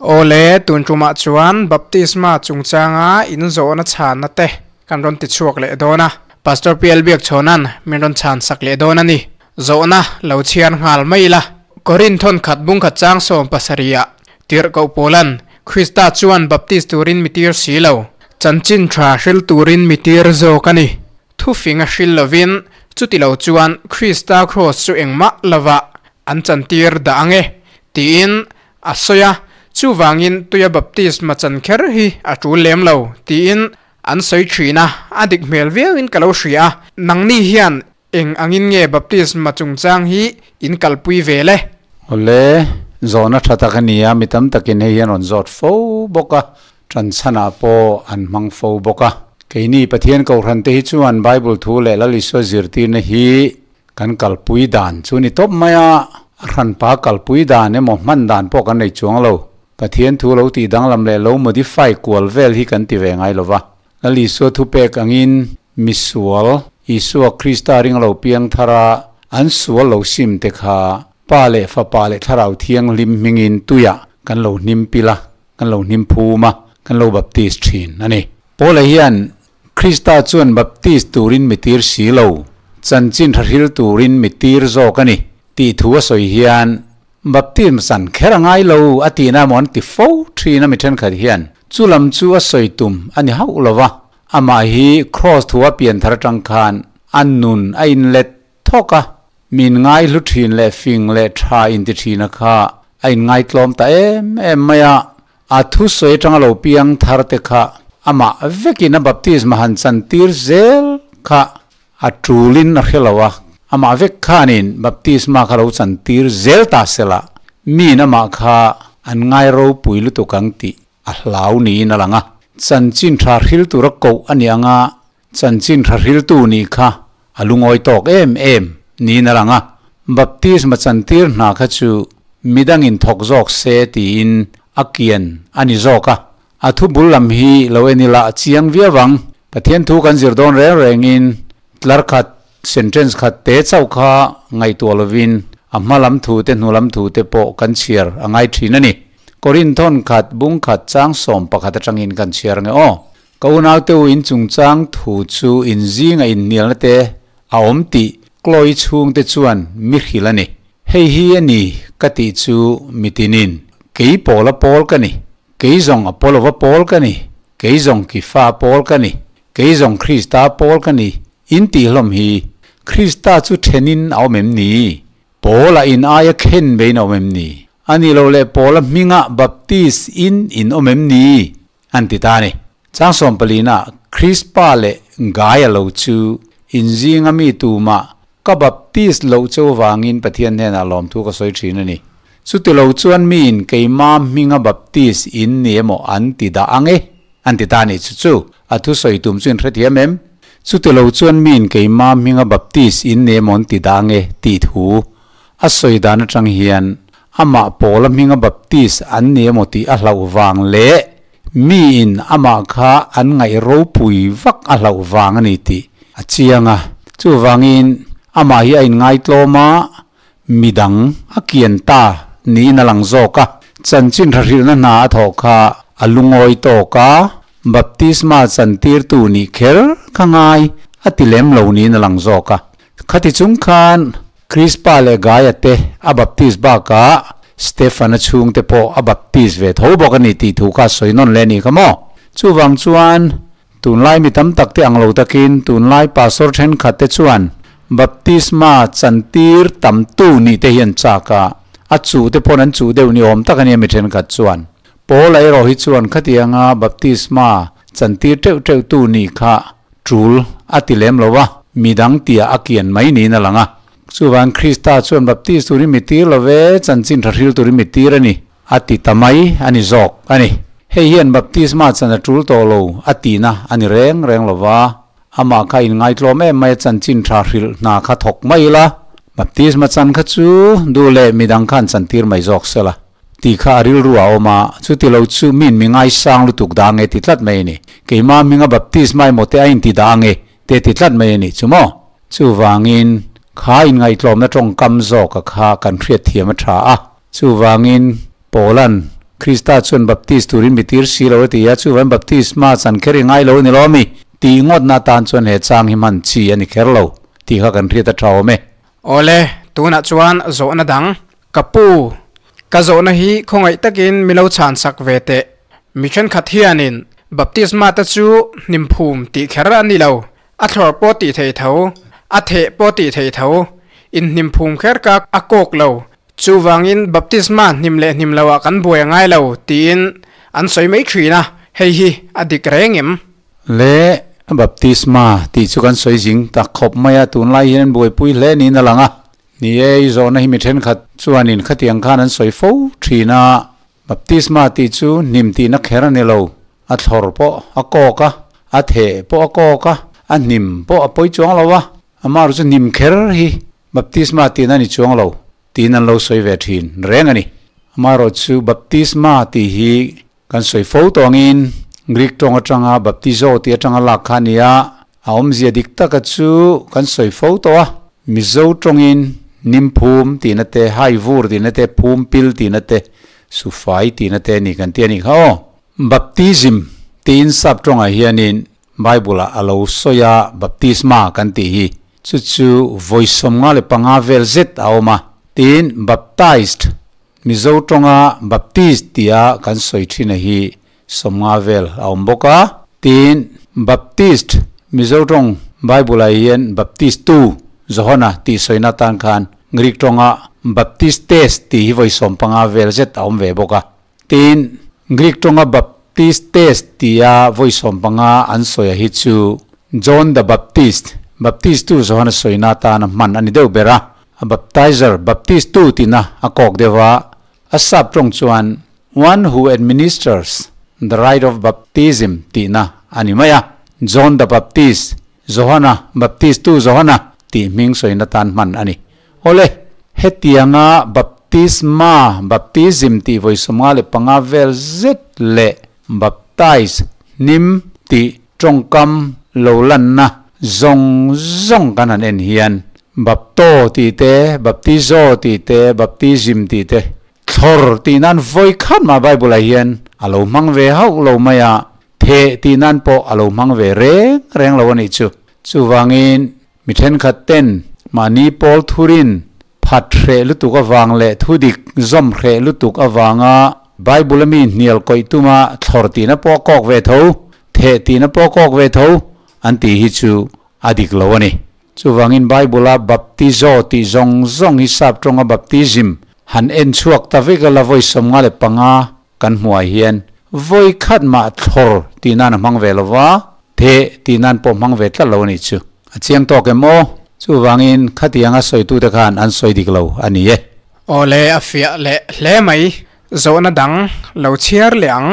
Awle, tun tumah chuan baptisma chungchanga in zawhna chhanna te kan rawn ti chhuak leh dawn a. Pastor PL Biakchhawna'n min rawn chhan sak leh dawn a ni. Zawhna lo chhiar nghal mai ila. Korin thawnkhat bungkhat chang 17 ah Tirhkoh Paula'n Krista chuan baptist turin mi tir si lo, chanchin tha hril turin mi tir zawk a ni. Thufing a hril lovin chuti lo chuan Krista kraws chu engmah lovah an chantir dah ang e, tiin a sawi a, chuvangin tuia baptisma chan kher hi a tul lem lo, tiin an sawi thin a, a dik hmel viauin ka lo hria a, nangni hian eng angin nge baptisma chungchang hi in kalpui ve le? Awle, zawhna tha tak a ni a, mi tam takin hei hian rawn zawt fo bawk a, ṭanchhanah pawh an hmang fo bawk a. Keini Pathian Kohhran te hi chuan Bible thu leh Lal Isua zirtirna hi Kan kalpui dan chu ni tawp mai a, a hranpa kalpui dan emaw hman dan pawh kan nei chuang lo. Pathian thu lo tih danglam leh lo modify kual vel hi kan ti ve ngai lo va. Lal Isua thupek angin misual, Isua Krista ring lo piang thara an sual lo sim te kha Pa leh Fapa leh Thlarau Thianghlim hmingin tuiah kan lo hnim pil a, kan lo hnim phum a, kan lo baptist thin a ni. Paula hian Krista chuan baptist turin mi tir si lo, chanchin tha hril turin mi tir zawk a ni, tih thu a sawi hian, Baptism san kher a ngai lo a tihna emaw an ti fo thin a mi thenkhat hian. Chu lam chu a sawi tum a ni hauh lo va, amah hi Kraws thua pian thar atang khan a nun a inlet thawk a, min ngaihlu thin leh fing leh tha inti thina kha a inngaitlawm ta em em mai a. A thusawi atanga lo piang thar te kha amah vekin a baptisma han chantir zel kha a tulin a hre lo a, amah vek khanin baptisma kha lo chantir zel ta sela miin amah kha an ngai ropui lutuk ang tih a hlau niin a lang a. Chanchin tha hril tura koh a ni ang a, chanchin tha hriltu nih kha a lungawi tawk em em niin a lang a, baptisma chantir hna kha chu midangin thawk zawk se tiin a kian a ni zawk a. A thu bul lam hi lo en ila a chiang viau ang. Pathian thu kan zir dawn reng rengin tlar khat, sentence khat te chauh kha ngaihtuah lovin a hma lam thu te hnu lam thu te pawh kan chhiar a ngai thin a ni. Korinthon khat bung khat chang 11 atangin kan chhiar ange aw. Ka unaute u in chungchang thu chu in zinga inhnialna te a awm tih Chloe chhungte chuan mi hrilh a ni. Hei hi a ni ka tih chu mitinin kei Paula pawl ka ni, kei zawng Apollo-va pawl ka ni, kei zawng Kifa pawl ka ni, kei zawng Krista pawl ka ni in tih hlawm hi Krista chu thenin a awm em ni? Paula in aia khen bein a awm em ni? A nih loh leh Paula hmingah Baptist in in awm em ni? An ti ta a ni. Chang 14 ah Krispa leh Gaia lo chu inzinga mi tumah ka baptist loh che avangin Pathian hnenah lawmthu ka sawi thin a ni. Chuti lo chuan miin keima hminga baptist in ni emaw an ti dah ang e, an ti ta a ni. Chu chu a thusawi tum chu in hrethiam em? Chuti lo chuan miin keima hminga baptist in ni emaw an ti dah ang e tih thu a sawi dan atang hian amah Paula hminga baptist an ni emaw tih a hlauh vang leh miin amah kha an ngaih ropui vak a hlauh vang a ni tih a chiang a. Chuvangin amah hi a inngaitlawm a, midang a kian ta niin a lang zawk a. Chanchin hrilhna hna a thawh kha a lungawi tawk a, baptisma chantirtu nih kher kha ngai a ti lem lo niin a lang zawk a. Khati chung khan Krispa leh Gaia te a baptist bakah Stefana chhungte pawh a baptist ve tho bawk a ni tih thu kha a sawi nawn leh a nih kha maw? Chuvang chuan tunlai mi tam tak te ang lo takin tunlai pastor thenkhat te chuan baptisma chantir tamtu nih te hi an chak a, a chuh te pawn an chuh deuh ni awm tak a nia mi thenkhat chuan. Paula erawh hi chuan khatianga baptisma chantir teuh teuh tu nih kha tul a ti lem lo a, midang tia a kian mai niin a lang a. Chuvang Krista chuan baptist turin mi tir lo ve, chanchin tha hril turin mi tir a ni, a ti ta mai a ni zawk a ni. Hei hian baptisma chan a tul tawh lo a tihna a ni reng reng lo va, amah kha inngaitlawm em mai a chanchin tha hrilh hna kha thawk mai ila, baptisma chan kha chu duh leh midang khan chantir mai zawk sela. Tih kha a rilru a awm a, chuti lo chu min mi ngaisang lutuk dah ange ti tlat mai a ni. Keimah hminga baptisma emaw te a inti dah ange te ti tlat mai a ni chu maw? Chuvangin kha inngaihtlawmna tawngkam zawka kha kan hriatthiam a tha a. Chuvangin Paula'n Krista chuan baptis turin mi tir si lo a ti a, chuvan baptisma chan kher i ngai lo a ni lo mi? Tih ngawtna atan chuan he chang hi hman chi a ni kher lo tih kha kan hriat a tha awm e. Awle, tunah chuan zawhna dang. Ka pu, ka zawhna hi khawngaih takin mi lo chhan sak ve teh. Mi thenkhat hianin baptisma te chu hnimphum tih kher a ni lo, a thlawr pawh tih thei tho, a theh pawh tih thei tho, inhnimphum kher ka a kawk lo. Chuvangin baptisma hnim leh hnim loah kan buai a ngai lo tiin an sawi mai thin a, hei hi a dik reng em? Le baptisma tih chu kan sawi zing tak khawp mai a, tunlai hian an buaipui hle niin a lang a. Ni e, i zawhna hi mi thenkhat chuanin khatiang khan an sawi fo thin a, baptisma tih chu hnim tihna kher a ni lo, a thlawr pawh a kawk a, a theh pawh a kawk a, a hnim pawh a pawi chuang lo a, amaherawhchu chu hnim kher hi baptisma tihna a ni chuang lo tiin an lo sawi ve thin reng a ni. Amaherawhchu baptisma tih hi Kan sawi fo tawngin Greek tawng atanga baptizo tih atanga lak kha a ni a, a awmzia dik taka chu kan sawi fo tawh a. Mizo tawngin nimphum tihna te, haivur tihna te, phumpil tihna te, sufai tihna te a ni kan ti a nih kha aw. Baptism tiin sap tawngah hianin Bible-ah a lo sawi a, baptisma kan tih hi chu chu vawi 55 vel zet a awm a, tiin baptized Mizo tawnga Baptist tia kan sawi thin a hi 50 vel a awm bawk a. Tin, Baptist, Mizo tawng Bible-ah hian Baptist tu, Johana tih sawina atan khan Greek tawnga Baptistes tih hi vawi 15 vel zet a awm ve bawk a. Tin, Greek tawnga Baptistes tia vawi 15 an sawi a hi chu John the Baptist, Baptist tu Johana sawina atana hman a ni deuh ber a. A baptizer, baptist tu tihna a kawk deuh a, a sap tawng chuan one who administers the rite of baptism tihna a ni mai a. John the Baptist, Johana, Baptist tu Johana tih hming sawina tan hman a ni. Awle, hetianga baptisma, baptism tih vawi 55 vel zet leh baptize, hnim, tih tawngkam lo lanna zawng zawng kan han en hian bapto tih te, baptizo tih te, baptism tih te, thlawr tih nan vawi khat mah Bible-ah hian a lo hmang ve hauh lo mai a, theh tih nan pawh a lo hmang ve reng reng lo a nih chu. Chuvangin mi thenkhat ten mahni pawl thurin phat hreh lutuk avang leh thudik zawm hreh lutuk avanga Bible-a mi hnial kawih tuma thlawr tihna pawh kawk ve tho, theh tihna pawh kawk ve tho an tih hi chu a dik lo a ni. Chuvangin Bible-a baptizo tih zawng zawng hi sap tawnga baptism han en chhuak ta vek a la vawi 55 kan hmuhah hian vawi khat mah thlawr tih nan a hmang ve lo va, theh tih nan pawh hmang ve tlat lo a nih chu. A chiang tawk em aw? Chuvangin khatianga sawitute khan an sawi dik lo a ni e. Awle a fiah leh hle mai. Zawhna dang lo chhiar leh ang.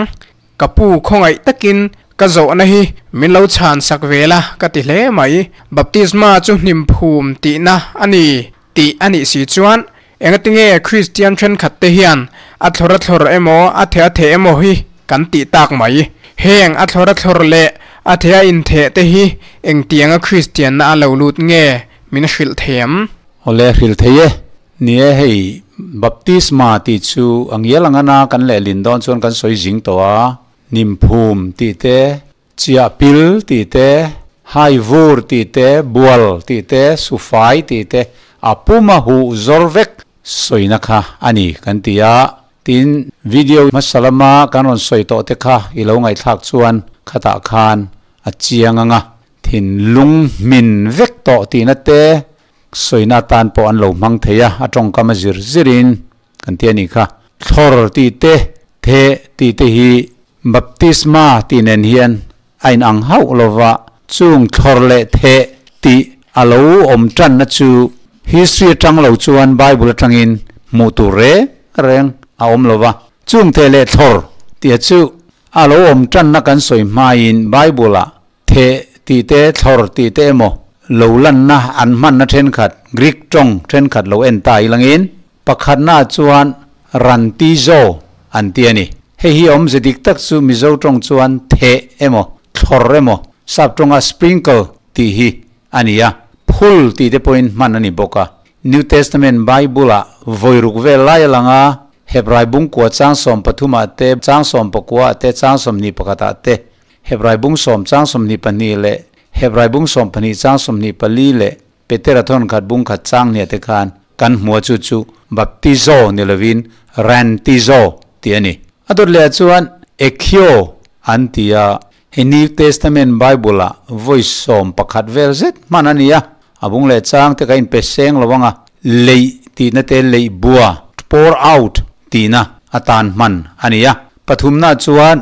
Ka pu khawngaih takin ka zawhna hi min lo chhan sak ve la ka ti hle mai. Baptisma chu hnim phum tihna a ni tih a nih si chuan engatinge Kristian thenkhat te hian a thlawr a thlawr emaw a theh a theh emaw hi kan tih tak mai. Heng a thlawr a thlawr leh a theh a intheh te hi engtianga Kristianna a lo lut nge min hrilh thei em? Awle hrilh thei e. Ni e, hei baptisma tih chu a ngial ang ana kan lehlin dawn chuan kan sawi zing tawh a, nimphum tih te, chiah pil tih te, hai vur tih te, bual tih te, sufai tih te, a puma huh zawr vek sawina kha a ni kan ti a. Tin, video hmasa lama kan rawn sawi tawh te kha i lo ngaihthlak chuan khatah khan a chiang ang a, thinlung hmin vek tawh tihna te, Sawina atan pawh an lo hmang thei a, a tawngkam a zir zirin kan ti a nih kha. Thlawr tih te, theh tih te hi baptisma tih nen hian a inang hauh lo va, chung thlawr leh theh tih a lo awm tanna chu history atang lo chuan Bible atangin hmuh tur reng reng a awm lo va. Chung theh leh thlawr tih chu a lo awm tanna kan sawi hmain Bible-ah Theh tih te, thlawr tih te emaw, lo lanna an hmanna thenkhat, Greek tawng thenkhat lo en ta ilangin, pakhatnaah chuan rantizo an ti a ni. Hei hi awmze dik tak chu Mizo tawng chuan theh emaw, thlawr emaw, sap tawnga sprinkle tih hi a ni a, phul tih te pawhin hman a ni bawk a. New Testament Bible-ah vawi ruk vel lai a lang a. Hebrai bung kua chang 13 ah te, chang 19 ah te, chang 21 ah te, Hebrai bung 10 chang 22 leh Hebrai bung 12 chang 24 leh Petera thawn khat bung khat chang nia te khan kan hmu a chu chu baptizo ni lovin rantizo tih a ni. A dawt leh ah chuan ekhio an ti a, hei New Testament Bible ah vawi 11 vel zet hman a ni a, a bung leh chang te ka inpe seng lo ang a, leih tihna te leih bua, pour out, tihna atan hman a ni a. Pathumna chuan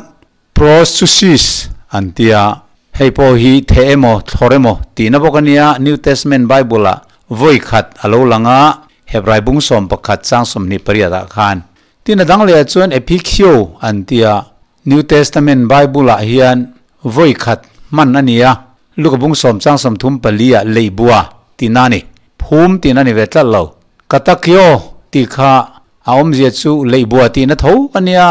Prosusis an ti a, hei pawh hi theh emaw thlawr emaw tihna bawk a nia, New Testament Bible ah vawi khat a lo lang a, Hebrai bung 11 chang 28 ah khan. Tin a dang leh ah chuan Epikhio an ti a, New Testament Bible ah hian vawi khat hman a ni a, Luka bung 10 chang 34 ah leihbua tihna a ni, phum tihna a ni ve tlat lo. Katakio tih kha A awmzia chu leihbua tihna tho a nia.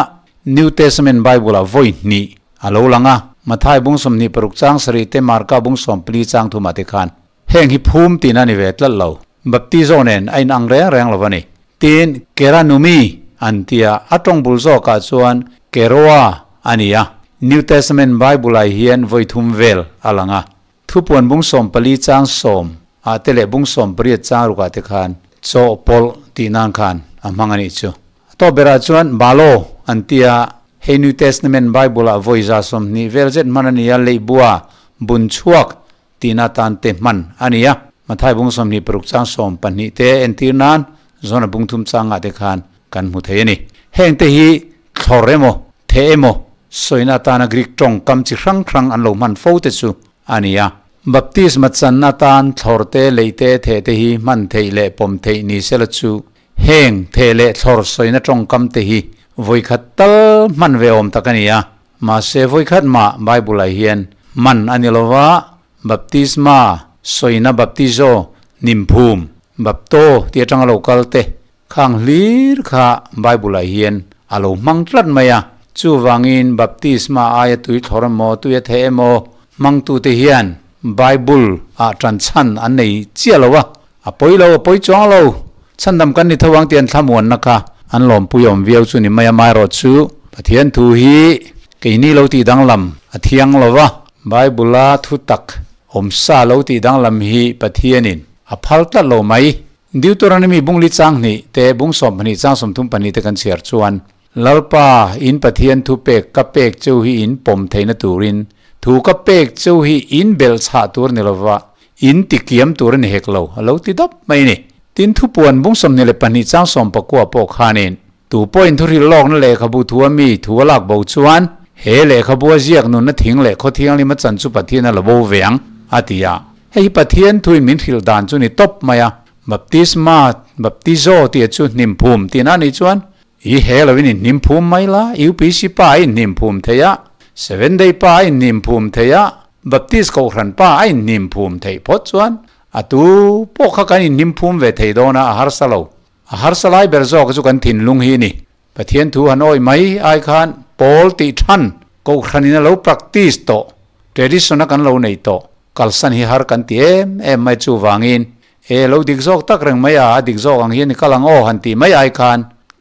New Testament Bible ah vawi hnih a lo lang a, Mathai bung 26 chang sarih te Marka bung 14 chang thumah te khan heng hi phum tihna a ni ve tlat lo. Baptizo nen a inang reng reng lo a ni. Tin, Keranumi an ti a, a tawng bul zawkah chuan Keroa a ni a. New Testament Bible ah hian vawi thum vel a lang a. Thupuan bung 14 chang 10 ah te leh bung 18 chang rukah te khan chaw pawlh tih nan khan a hmang a nih chu. A tawp berah chuan Balo an ti a, hei New Testament Bible ah vawi 120 vel zet hman a ni a, leihbua bun chhuak tihna atan te hman a ni a. Mathai bung 26 chang 12 te entir nan Zona bung thum changah te khan kan hmu thei a ni. Heng te hi thlawr emaw, theh emaw, sawina atana Greek tawng kam chi hrang hrang an lo hman fo te chu a ni a. Baptisma channa atan thlawr te, lei te, theh te hi hman theih leh pawm theih ni sela chu heng theh leh thlawr sawina tawngkam te hi vawikhat tal hman ve awm tak a ni a. Mahse vawikhat mah Bible-ah hian hman a ni lova, Baptisma, sawina baptizo, hnimphum, bapto tih atanga lo kal te Khang hlir kha Bible-ah hian a lo hmang tlat mai a. Chuvangin baptisma aia tui thlawr emaw, tui a theh emaw hmangtute hian Bible-ah tan chhan an nei chiah lo a. A pawi lo, a pawi chuang lo. Chhandam kan ni tho ang tih an thlamuanna kha an lawmpui awm viau chu ni mai a. Amaherawh chu Pathian thu hi keini lo tih danglam a thiang lo va. Bible-a thutak awmsa lo tih danglam hi Pathianin a phal tlat lo mai. Deuteronomy bung li chang hnih te, bung 12 chang 34 te kan chhiar chuan, Lalpa, in Pathian thu pek ka pek cheu hi in pawm theihna turin, thu ka pek cheu hi in belh chhah tur ni lova, in ti kiam tur a ni hek lo, a lo ti dap mai a ni. Tin, thupuan bung 22 chang 19 pawh khanin, Tu pawhin thu hrilh lawkna lehkhabu thu a mi thu a lak bo chuan, he lehkhabu a ziak nunna thing leh khaw thianghlim a chan chu Pathian a la bo ve ang, a ti a. Hei hi Pathian thuin min hrilh dan chu ni tawp mai a. Baptisma, baptizo tih chu hnimphum tihna a nih chuan, i he lovin i hnimphum mai la, UPC pa a inhnimphum thei a, Seven Day pa a inhnimphum thei a, Baptist Kohhran pa a inhnimphum theih phawt chuan, a tu pawh kha kan inhnimphum ve thei dawn a, a harsa lo. A harsa lai ber zawk chu kan thinlung hi a ni. Pathian thu han awih mai ai khan pawl tih than Kohhranin a lo practice tawh, tradition a kan lo nei tawh, kalsan hi har kan ti em em mai chuvangin e lo dik zawk tak reng mai a, a dik zawk ang hian i kal ang aw han tih mai ai khan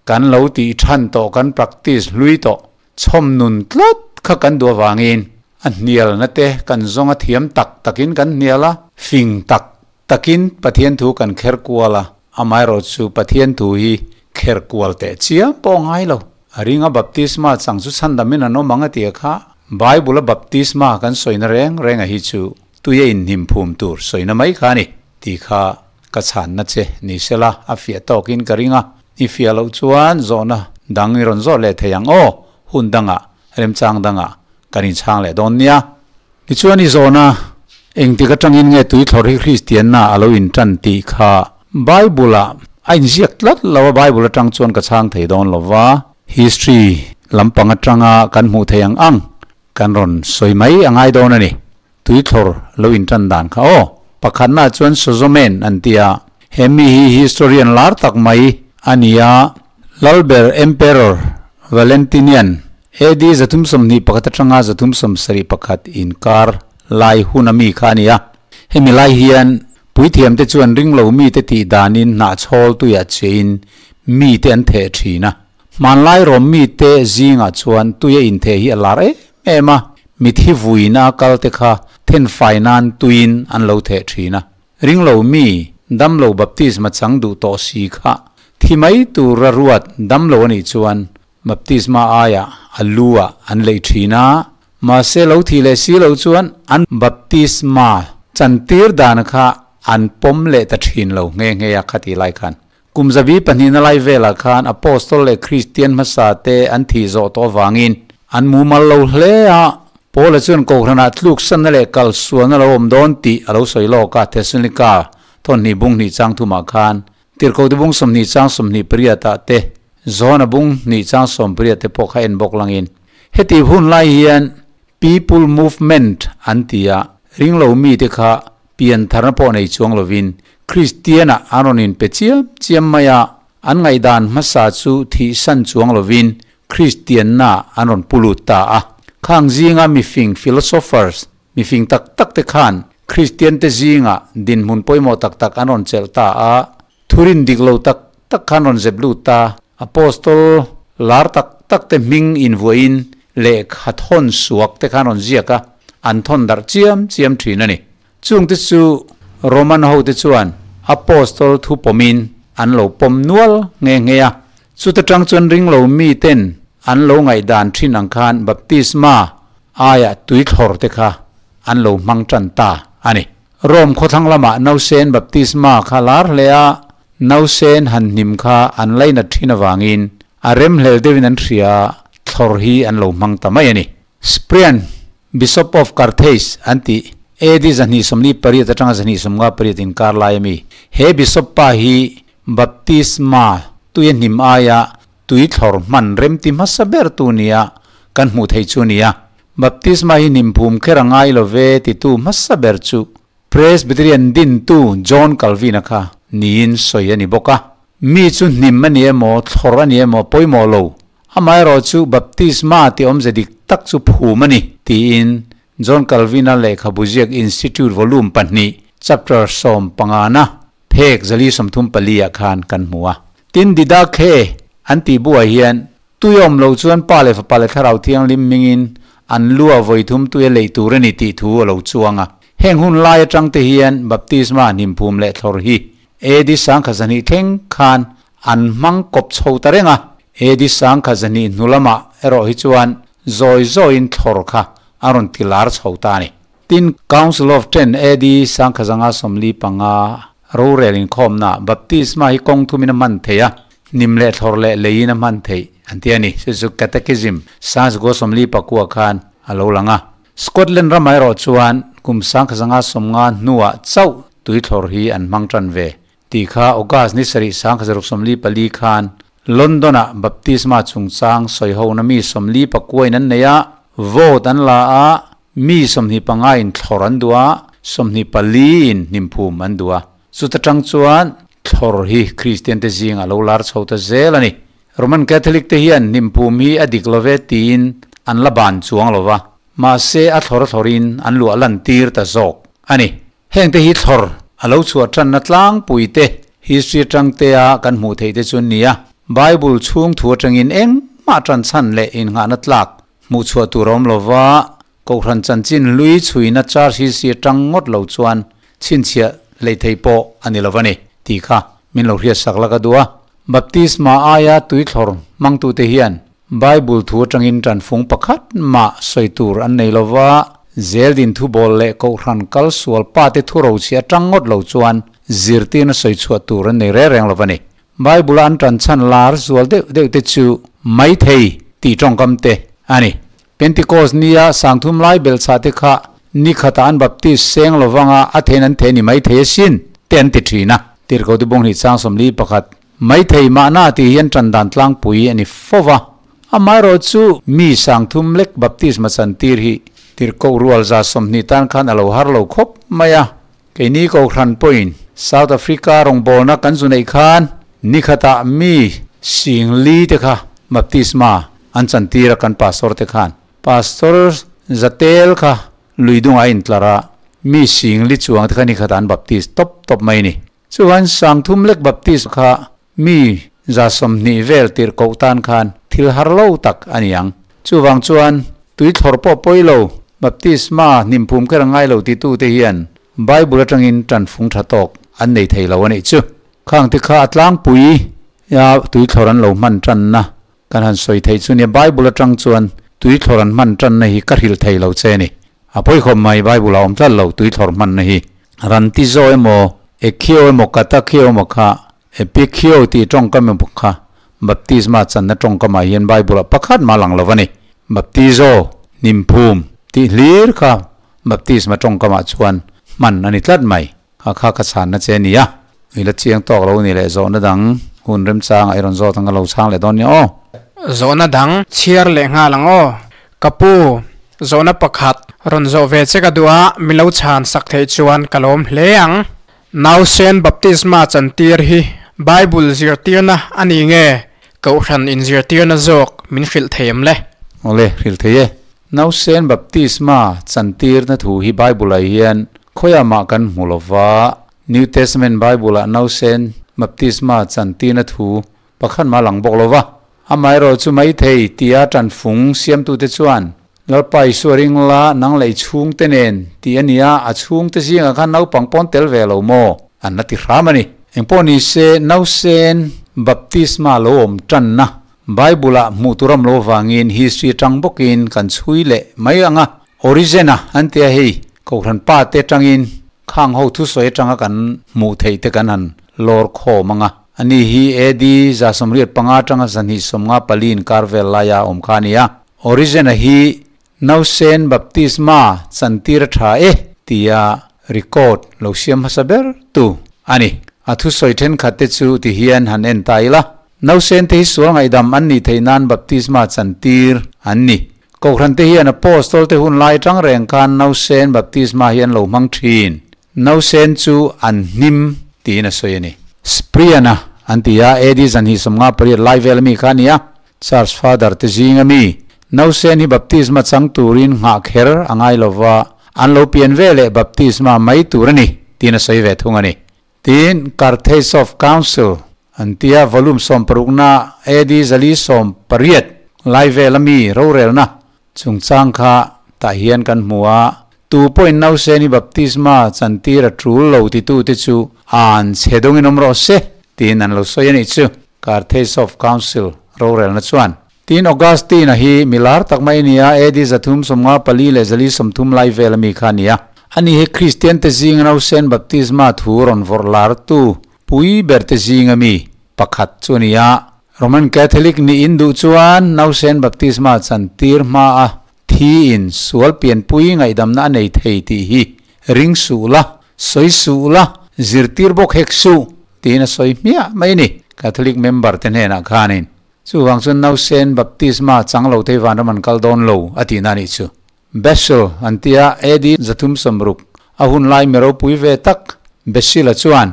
kan lo tih than tawh, kan practice hlui tawh, chhawm nun tlat kha kan duh avangin a hnialna te kan zawng a thiam tak takin kan hnial a, fing tak Takin Pathian thu kan kher kual a, amaherawh chu Pathian thu hi kher kual teh chiam pawh a ngai lo. A ringa baptisma chang chu chhandamin an awm ang a ti a kha, Bible a baptisma kan sawina reng reng a hi chu tuia inhnim phum tur sawina mai kha a ni tih kha ka chhanna che ni sela a fiah tawkin ka ring a, i fiah loh chuan zawhna dang i rawn zawh leh thei ang aw, hun dangah, remchang dangah kan inchhang leh dawn nia. Tichuan i zawhna, Engtik atangin nge tuithlawr hi Kristianna a lo intan tih kha Bible-ah a inziak tlat lo a, Bible atang chuan ka chhang thei dawn lo va, history lampang atanga kan hmuh theih ang ang kan rawn sawi mai a ngai dawn a ni. Tuithlawr lo intan dan kha aw. Pakhatnaah chuan Sozomen an ti a, he mi hi historian lar tak mai a ni a, Lalber Emperor Valentinian AD 321 atanga 371 inkar lai hun a mi kha a ni a. Hemi lai hian puithiamte chuan ringlo mite tih danin hnahchhawl tuiah chiahin mite an theh thin a. Hmanlai Rom mite zingah chuan tuia intheh hi a lar em em a, mithi vuina kal te kha thenfai nan tuiin an lo theh thin a. Ringlo mi, damlo baptisma chang duh tawh si kha thi mai tura ruat damlo a nih chuan baptisma aiah a lu ah an leih thin a, mahse lo thi leh si lo chuan an baptisma chantir dan kha an pawm leh ta thin lo nghe nghe a khatih lai khan. Kum zabi pahnihna lai velah khan Apostol leh Kristian hmasa te an thih zawh tawh avangin an mumal lo hle a. Paula chuan Kohhranah tluksanna leh kalsualna lo awm dawn tih a lo sawi lawk a, Thessalonika thawnhnih bung hnih chang thumah khan Tirhkohte bung 20 chang 28 ah te, Johna bung hnih chang 18 te pawh kha en bawk langin heti hun lai hian People Movement an ti a, ringlo mite kha piantharna pawh nei chuang lovin Kristianah an rawn inpe chiam chiam mai a, an ngaihdan hmasa chu thihsan chuang lovin Kristianna an rawn pu lut ta a. Khang zinga mifing, philosophers, mifing tak tak te khan Kristiante zingah dinhmun pawimawh tak tak an rawn chelh ta a, Thurin dik lo tak tak khan rawn zep lut ta. Apostol lar tak tak te hming invuahin lehkha thawn suak te khan rawn ziak a, an thawn darh chiam chiam thin a ni. Chung te chu Roman ho te chuan Apostol thu pawmin an lo pawm nual nghe nghe a. Chuta tang chuan ringlo mi ten an lo ngaihdan thin ang khan baptisma aia tuithlawr te kha an lo hmang tan ta a ni. Rome khawthlang lamah nausen baptisma kha lar hle a, nausen han hnim kha an lainat thin avangin a remhlel deuhin an hria a, thlawr hi an lo hmang ta mai a ni. Cyprian, Bishop of Carthage an tih, AD 248 atanga 258 inkar lai ami, he bishop pa hi baptisma tui a hnim aia tui thlawr hman remti hmasa ber tu nia kan hmuh theih chu a ni a. Baptisma hi hnim phum kher a ngai lo ve titu hmasa ber chu Presbyterian dintu John Calvin-a kha niin sawi a ni bawk a. Mi chu hnim a ni emaw, thlawr a ni emaw pawimawh lo. Amaherawh chu baptisma tih awmze dik tak chu phum a ni tiin John Calvin-a lehkhabu ziak Institute Volume pahnih Chapter 15-na phek 434 ah khan kan hmu a. Tin, Didakhe an tih buah hian tui awm lo chuan Pa leh Fapa leh Thlarau Thianghlim hmingin an lu a vawi thum tui a leih tur a ni tih thu a lo chuang a. Heng hun lai atang te hian baptisma hnimphum leh thlawr hi AD 1200 thleng khan an hmang kawp chho ta reng a. AD 1200 hnu lamah erawh hi chuan zawi zawiin thlawr kha a rawn ti lar chho ta a ni. Tin, Council of Ten AD 1045 rorel inkhawmnaah baptisma hi kawng thumin a hman theih a, hnim leh thlawr leh leiin a hman theih an ti a ni. Chu chu Catechism 1949 khan a lo lang a. Scotland ramah erawh chuan kum 1950 hnuah chauh tuithlawr hi an hmang tan ve tih kha August ni sarih 1644 khan London-ah baptisma chungchang sawihona mi 49 in an nei a, vote an la a, Mi 25 in thlawr an duh a, 24 in hnimphum an duh a. Chuta tang chuan thlawr hi Kristian te zing a lo lar chho ta zel a ni. Roman Catholic te hian hnimphum hi a dik lo ve tiin an la ban chuang lo va, mahse a thlawr thlawrin an luah lan tir ta zawk a ni. Heng te hi thlawr a lo chhuah tanna tlangpui te, history atang te a kan hmuh theih te chu an ni a. Bible chhung thu atangin engmah tanchhan leh innghahna tlak Hmuh chhuah tur a awm lo va, Kohhran chanchin hlui chhuina charge hi si atang ngawt lo chuan chhinchhiah hleih theih pawh a ni lo va ni, tih kha min lo hriatsak la ka duh a. Baptisma aia tuithlawr hmangtute hian Bible thu atangin tanfung pakhat mah sawi tur an nei lo va, zeldin thubawl leh Kohhran kal sual pate thu rochhi atang ngawt lo chuan zirtirna sawi chhuah tur an nei reng reng lo va ni. Bible-a an tan chhan lar zual deuh deuh te chu maithei tih tawngkam te a ni. Pentecost nia sangthum lai belchhah te kha ni khatah an baptist seng lovanga a thein an thei ni maithei asin te an ti thin a. Tirhkohte bunghnih chang 41 Maithei mahna tih hi an tan dan tlangpui a ni fo va. Amaherawh chu mi sangthum lek baptisma chantir hi tirhkoh rual 120 tan khan a lo har lo khawp mai a. Keini Kohhran pawhin South Africa rawngbawlna kan zu neih khan nikhatah mi sing li te kha baptisma an chantir a kan pastor te khan. Pastor Zatel kha lui dungah a intlar a, mi sing li chuang te kha nikhatah an baptist tawp tawp mai a ni. Chuan sangthum lek baptist kha mi 20 vel tirhkoh tan khan thil har lo tak a ni ang. Chuvang chuan tui thlawr pawh pawi lo, baptisma hnimphum kher a ngai lo titute hian Bible atangin tanfung tha tawk an nei thei lo a nih chu. Khang te kha a tlangpui a tui thlawr an lo hman tanna kan han sawi theih chu nia Bible atang chuan tui thlawr an hman tanna hi ka hrilh thei lo che a ni. A pawihawm mai Bible a awm tlat lo tui thlawr hmanna hi. Rantizo emaw, Ekhio emaw, Katakhio emaw kha Epikhio tih tawngkam emaw kha baptisma channa tawngkamah hian Bible ah pakhat mah lang lo a ni. Baptizo, hnimphum, tih hlir kha baptisma tawngkamah chuan hman a ni tlat mai. Kha kha ka chhanna che a ni a. I la chiang tawk lo ni leh zawhna dang hun remchangah i rawn zawt ang ka lo chhang leh dawn nia aw. Zawhna dang chhiar leh nghal ang aw. Ka pu, zawhna pakhat rawn zawh ve che ka duh a, mi lo chhan sak theih chuan ka lawm hle ang. Nausen baptisma chantir hi Bible zirtirna a ni nge Kohhran inzirtirna zawk min hrilh thei em le? Awle, hrilh thei e. Nausen baptisma chantirna thu hi Bible-ah hian khawiah mah kan hmu lo va. New Testament Bible-ah nausen baptisma chantirna thu pakhat mah a lang bawk lo va. Amaherawh chu maithei tia tanfung siamtute chuan, Lalpa Isua ring la, nang leh i chhungte nen tih a ni a, a chhungte zingah khan naupang pawn tel ve lo maw? An la ti hram a ni. Engpawh ni se, nausen baptisma lo awm tanna Bible-ah hmuh tur awm lo avangin history atang bawkin kan chhui leh mai ang a. Origin-a an tia hei, Kohhran pa te atangin khang ho thusawi atanga kan hmuh theih te kan han lawr khawm ang a. Ani hi AD 185 atanga 254 inkar vel laia awm kha a ni a. Origin-a hi Nausen baptisma chantir a tha e tia record lo siam hmasa ber tu a ni. A thusawi thenkhat te chu ti hian han en ta ila. Nausen te hi sual ngaihdam an nih theih nan baptisma chantir an ni. Kohhran te hian Apostol te hun lai atang reng khan nausen baptisma hi an lo hmang thin. Nausen chu an hnim tiin a sawi a ni. Spriana an ti a, AD 258 lai vel ami kha a ni a. Church Father te zinga mi, nausen hi baptisma chang turin nghah kher a ngai lo va, an lo pian ve leh baptisma mai tur a ni, tiin a sawi ve thung a ni. Tin, Carthage of Council an tia volume sawmparukna AD 480 lai vela mi rorelna chungchang kha tah hian kan hmu a, tu pawhin nausen hi baptisma chantir a tul lo titute chu an chhe dawngin awm rawh se, tiin an lo sawi a nih chu. Carthage of Council rorelna chuan. Tin, Augustine-a hi mi lar tak mai a ni a, AD 354 leh 430 lai vel ami kha a ni a. Ani hi Kristiante zinga nausen baptisma thu rawn vawrh lartu pui berte zinga mi pakhat chu a ni a. Roman Catholic nih in duh chuan nausen baptisma chantir hma a thi in sual pianpui ngaihdamna a nei thei tih hi ring suh la, sawi suh la, zirtir bawk hek suh tiin a sawi hmiah mai a ni. Catholic member te hnenah khanin chuvang chuan nausen baptisma chang lo te hi vanram an kal dawn lo a tihna a nih chu. Basil an ti a, AD 360 a hun lai mi ropui ve tak Basil-a chuan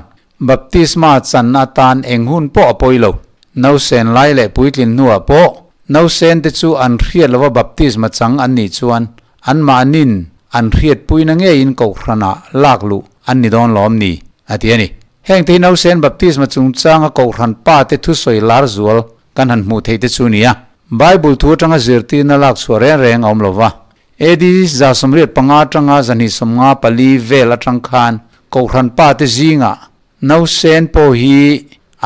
baptisma chan atan eng hun pawh a pawi lo. Nausen lai leh puitlin hnuah pawh nausen te chu an hriat lova baptisma chang an nih chuan anmahnin an hriatpuina ngeiin kohhranah lak luh an ni dawn lawm ni a ti a ni. Heng te hi nausen baptisma chungchanga kohhran pa te thusawi lar zual kan han hmuh theih te chu nia. Bible thu atanga zirtirna lak chhuah reng reng a awm lo va. AD 185 atanga 254 vel atang khan Kohhran pa te zingah nausen pawh hi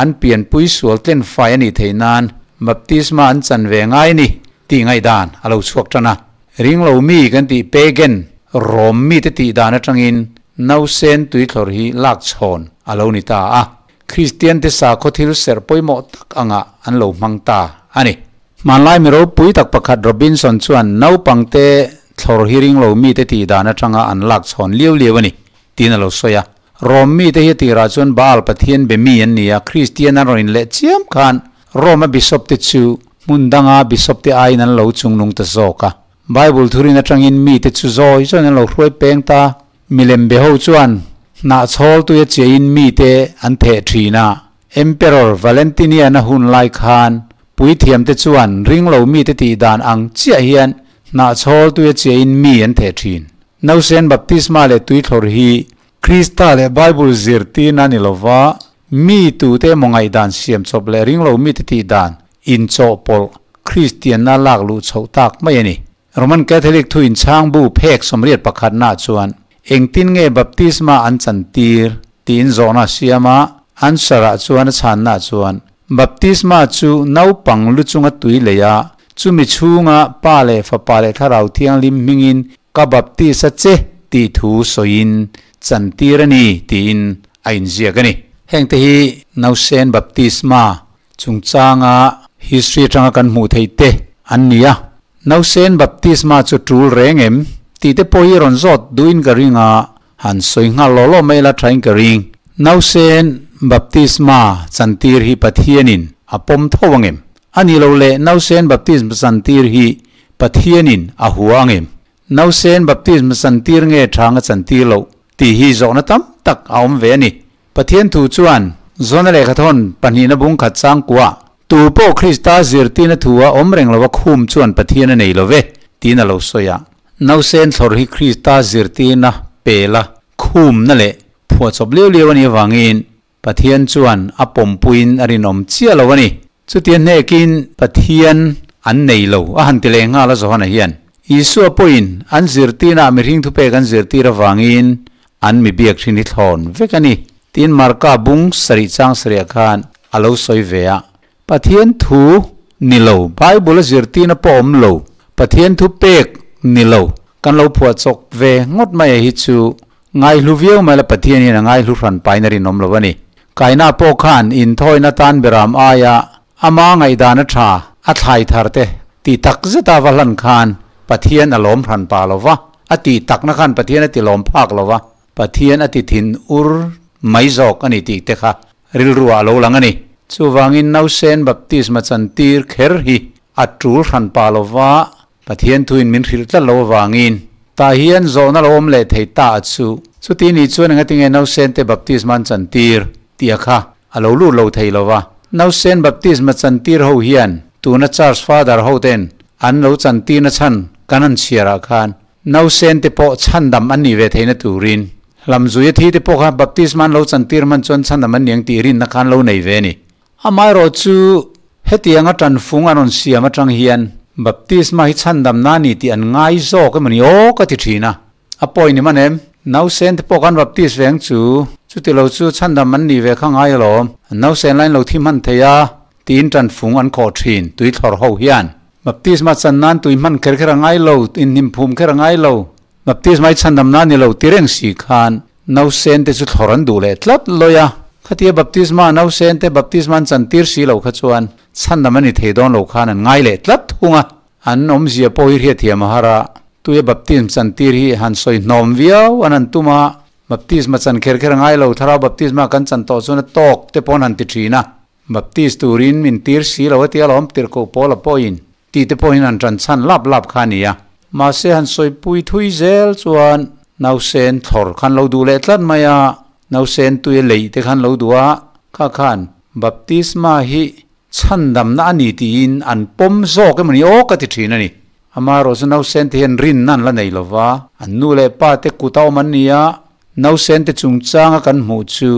an pianpui sual tlen fai a nih theih nan baptisma an chan ve ngai a ni tih ngaihdan a lo chhuak tan a. Ringlo mi kan tih pagan Rom mite tih dan atangin nausen tuithlawr hi lak chhawn a lo ni ta a. Kristian te sakhaw thil serh pawimawh tak angah an lo hmang ta a ni. Hmanlai mi ropui tak pakhat Robinson chuan naupangte thlawr hi ring lo mite tih dan atanga an lak chhawn liau liau a ni, tiin a lo sawi a. Rom mite hi a tirah chuan Baal pathian be mi an ni a, Kristian an rawn inleh chiam khan Rome-a bishop te chu hmun danga bishop te aiin an lo chungnung ta zawk a. Bible thurin atangin mite chu zawi zawiin an lo hruai peng ta. Milem be ho chuan hnahchhawl tuia chiahin mite an theh thin a. Emperor Valentinian-a hun lai khan puithiamte chuan ringlo mite tih dan ang chiah hian hnahchhawl tuia chiahin mi an theh thin. Nausen baptisma leh tuithlawr hi Krista leh Bible zirtirna ni lova Mi tute emaw ngaihdan siam chawp leh ringlo mite tih dan inchawhpawlh Kristianna lak luh chhoh tak mai a ni. Roman Catholic thu inchhang bu phek 81 na chuan engtin nge baptisma an chantir tiin zawhna a siam a, answer ah chuan a chhanna chuan baptisma chu naupang lu chunga tui lei a, chumi chhunga Pa leh Fapa leh Thlarau Thianghlim hmingin ka baptis a che tih thu sawiin chantir a ni tiin a inziak a ni. Hengte hi nausen baptisma chungchanga history atanga kan hmuh theih te an ni a. Nausen baptisma chu tul reng em? Tih te pawh hi rawn zawt duhin ka ring a, han sawi nghal law law mai la thain ka ring. Nausen baptisma chantir hi Pathianin a pawm tho ang em? A nih loh leh nausen baptisma chantir hi Pathianin a hua ang em? Nausen baptisma chantir nge tha anga chantir loh tih hi zawhna tam tak a awm ve a ni. Pathian thu chuan Jona lehkhathawn pahnihna bung khat chang kuah, Tu pawh Krista zirtirna thu a awm reng lova khum chuan Pathian a nei lo ve, tiin a lo sawi a. Nausen thlawr hi Krista zirtirna pela khumna leh phuahchawp liau liau a nih avangin Pathian chuan a pawmpuiin a rinawm chiah lo a ni. Chutia hnekin Pathian an nei lo a han ti leh nghal a Johana hian. Isua pawhin an zirtirnaah mihring thupek an zirtir avangin an mi biak thin hi thlawn vek a ni tiin Marka bung sarih chang sarihah khan a lo sawi ve a. Pathian thu ni lo, Bible a zirtirna pawh awm lo, Pathian thu pek ni lo kan lo phuah chawk ve ngawt mai a hi chu Ngaihlu viau mai la Pathian hian a ngaihlu hran pain a rinawm lo a ni. Kaina pawh khan inthawina tan beram aia ama ngaihdan a tha, a thlai thar te tih tak zeta va hlan khan Pathian a lawm hran pa lo va, a tih takna khan Pathian a ti lawm phak lo va, Pathian a ti thin ur mai zawk a ni tih te kha rilru ah a lo lang a ni. Chuvangin nausen baptisma chantir kher hi a tul hran pa lo va, Pathian thuin min hrilh tlat lo avangin tah hian zawhna lo awm leh thei ta a chu. Chuti ni chuan engatinge nausen te baptisma an chantir tih a kha a lo lut lo thei lo va. Nausen baptisma chantir ho hian tuna Church Father ho ten an lo chantirna chhan kan han chhiar ah khan nausen te pawh chhandam an nih ve theihna turin hlamzuia thi te pawh kha baptisma an lo chantir hman chuan chhandam an ni ang tih rinna khan lo nei ve a ni. Amaherawh chu, hetianga tanfung an rawn siam atang hian baptisma hi chhandamna a ni tih an ngai zawk emaw ni aw ka ti thin a. A pawi ni man em? Nausen te pawh kan baptis ve ang chu, chuti lo chu chhandam an nih ve kha ngai alawm. An nausen lain lo thi hman thei a, tiin tanfung an khawh thin, tui thlawr ho hian. Baptisma chan nan tui hman kher kher a ngai lo, inhnim phum kher a ngai lo. Baptisma hi chhandamna a ni lo ti reng si khan Nausen te chu thlawr an duh leh tlat lawi a, khatia baptisma nausen te baptisma an chantir si lo kha chuan chhandam a ni thei dawn lo khan an ngai leh tlat thung a, an awmzia pawh hi hriatthiam a har a, tuia baptism chantir hi han sawi hnawm viau an han tum a, baptisma chan kher kher a ngai lo, thlarau baptisma kan chan tawh chuan a tawk te pawh an han ti thin a, baptist turin min tir si lo a tia lawm tirhkoh pawl a pawhin Tih te pawhin han ṭan chhan lap lap kha a ni a. Mahse han sawipui thui zel chuan nausen thlawr khan lo duh leh tlat mai a, nausen tui a leih te khan lo duh a, kha khan baptisma hi chhandamna a ni tiin an pawm zawk emaw ni aw ka ti ṭhin a ni. Amaherawh chu nausen te hian rinna an la nei lo va, an nu leh pa te kut a awm an ni a, nausen te chungchanga kan hmuh chu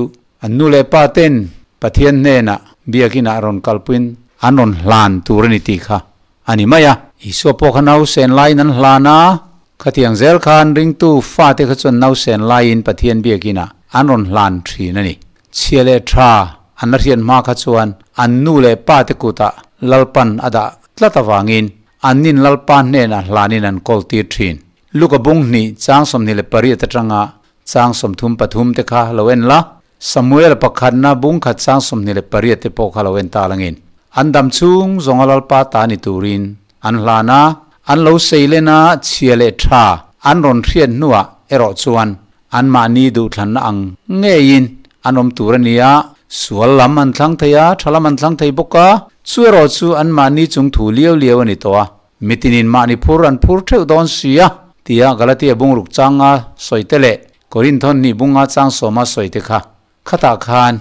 An nu leh pa ten Pathian hnenah biakinah rawn kalpuiin an rawn hlan tur a ni tih kha a ni mai a. Isua pawh kha nausen laiin an hlan a, khatiang zel khan ringtu fate kha chuan nausen laiin Pathian biakinah an rawn hlan thin a ni. Chhia leh tha an la hriat hma kha chuan an nu leh pa te kutah Lalpan a dah tlat avangin annin Lalpa hnenah hlanin an kawl tir thin. Luka bung hnih chang 28 atanga Chang 33 te kha lo en la, Samuel pakhatna bung khat chang 28 te pawh kha lo en ta langin, an dam chhung zawnga Lalpa ta ni turin an hlan a, an lo sei len a, chhia leh tha an rawn hriat hnuah erawh chuan anmahni duhthlanna ang ngeiin an awm tur a ni a, sual lam an thlang thei a, tha lam an thlang thei bawk a, chu erawh chu anmahni chung thu liau liau a ni tawh a. Mitinin mahni phur an phur theuh dawn si a, tia Galatia bungruk changa sawi te leh Korinthon hnih bunga chang sawma sawi te kha khatah khan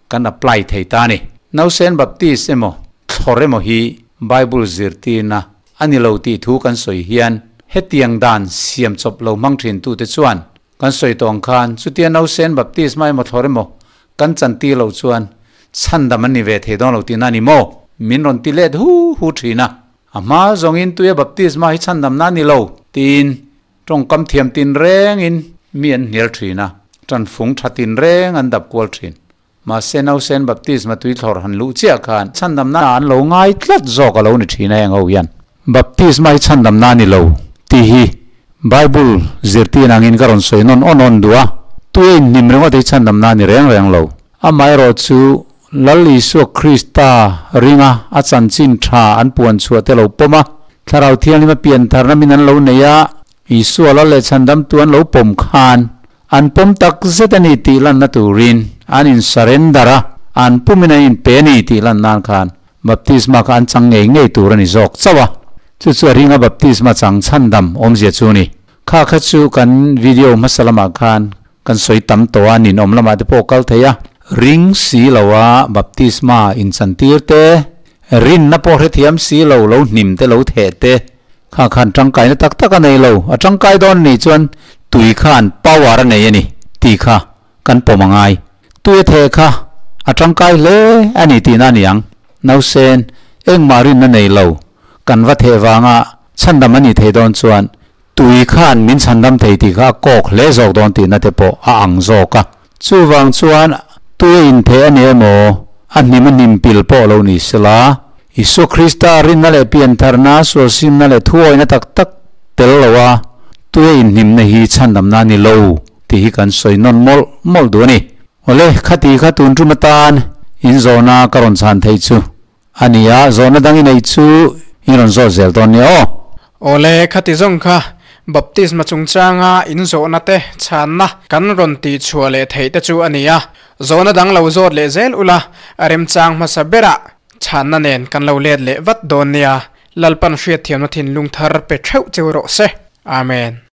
kan apply thei ta a ni. Nausen Baptist emaw thlawr emaw hi Bible zirtirna a ni lo tih thu kan sawi hian hetiang dan siam chawp lo hmang thin tute chuan kan sawi tawng khan chutia nausen Baptisma emaw thlawr emaw kan chantir loh chuan chhandam an ni ve thei dawn lo tihna a ni maw? Min rawn ti let hu hu thin a. A hma zawngin tuia baptisma hi chhandamna a ni lo tiin tawngkam thiam tinrengin mi an hnial thin a, tanfung tha tinreng an dap kual thin. Mahse nausen baptisma tuithlawr han luh chiah khan chhandamna an lo ngai tlat zawk a lo ni thin a eng ho hian. Baptisma hi chhandamna a ni lo tih hi Bible zirtir angin ka rawn sawi nawn awn awn duh a, tui a inhnim ringawt hi chhandamna a ni reng reng lo. Amaherawh chu Lal Isua Krista ringa a chanchin tha an puan chhuah te lo pawm a, Thlarau Thianghlim a piantharna min an lo nei a, Isua Lal leh chhandamtu an lo pawm khan An pawm tak zet a ni tih lanna turin an in surrender a, an pumin an inpe a ni tih lan nan khan baptisma kha an chang ngei ngei tur a ni zawk chauh a. Chu chu a ringa baptisma chang chhandam awmzia chu a ni. Kha kha chu kan video hmasa lamah khan kan sawi tam tawh a, ninawm lamah te pawh kal thei a. Ring si lo a baptisma inchantir te, rinna pawh hrethiam si lo lo hnim te lo theh te, Kha khan tangkaina tak tak a nei lo, a tangkai dawn nih chuan tui khan power a nei a ni tih kha kan pawm a ngai. Tui a theh kha a tangkai hle a ni tihna a ni ang. Nausen engmah rinna nei lo kan va theh vanga chhandam a nih thei dawn chuan tui khan min chhandam thei tih kha a kawk hle zawk dawn tihna te pawh a ang zawk a. Chuvang chuan tui a intheh a ni emaw, a hnim a hnim pil pawh lo ni sela, Isua Krista rinna leh piantharna, sualsimna leh thuawina tak tak tel loa tui a inhnimna hi chhandamna a ni lo tih hi kan sawi nawn mawlh mawlh duh a ni. Awle, khati kha tun tum atan inzawhna ka rawn chhan theih chu a ni a, zawhna dang i neih chu i rawn zawt zel dawn nia aw. Awle, khati zawng kha baptisma chungchanga in zawhna te chhanna kan rawn tih chhuah leh theih te chu a ni a, zawhna dang lo zawt leh zel ula, a remchang hmasa berah chhanna nen kan lo let leh vat dawn nia, Lalpan hriatthiamna thinlung thar pe theuh cheu rawh se. Amen.